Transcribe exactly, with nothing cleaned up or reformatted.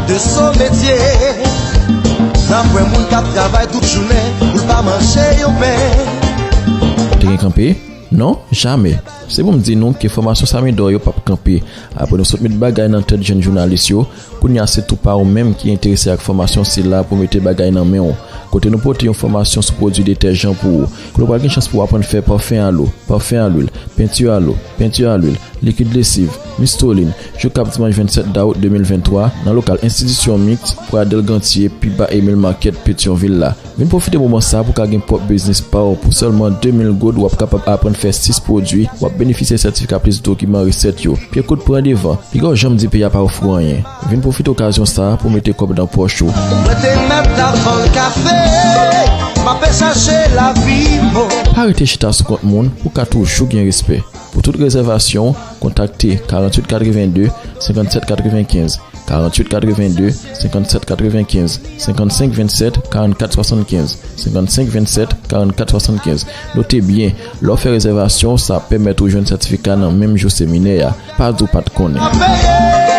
De son metye. N ap wè moun k ap travay tout jounen pou l pa manje yon pen. Ou te gen kanpe? Non, jamè. Se pou m di nou ke fòmasyon Samidor yo p ap kanpe. Apre nou sot met bagay nan tèt jèn jounalis yo, kounye a se tou pa ou menm ki enterese ak fòmasyon sila pou mete bagay nan men w. Kote nou pote yon fòmasyon sou pwodui detèjan pou ou. Kote w pral gen chans pou w aprann fè pafen a lo, pafen a lwil, penti a lo, penti a lwil, likid lesiv, mistolin, jou k ap dimanch vennsèt dawout de mil venntwa, nan lokal Enstitisyon Miks, Pradel Gantye, pi ba Emil Market, Petyonvil la. Vin pwofite moman sa pou w ka gen pwòp biznis pa w. Pou sèlman de mil goud, w ap kapab aprann fè sis pwodui, w ap benefisye sètifika plis dokiman resèt yo. Pye kout pran devan, piga w janm di peyi a pa ofri w anyen. Vin pwofite okazyon sa pou w mete kòb nan pòch ou. Mwen te mèt la vann kafe, m ape chache lavi mo. Pa rete chita sou kont moun, ou ka toujou gen respè. Pou tout rezèvasyon, kontakte karanntuit katrevenndde, senkannsèt katrevenkenz, karanntuit katrevenndde, senkannsèt katrevenkenz, senkannsenk vennsèt, karannkat swasannkenz, senkannsenk vennsèt, karannkat swasannkenz. Note byen, lè w fè rezèvasyon, sa ap pèmèt ou jwenn sètifika nan menm jou seminè a. Pa di w pa t konnen. Peye.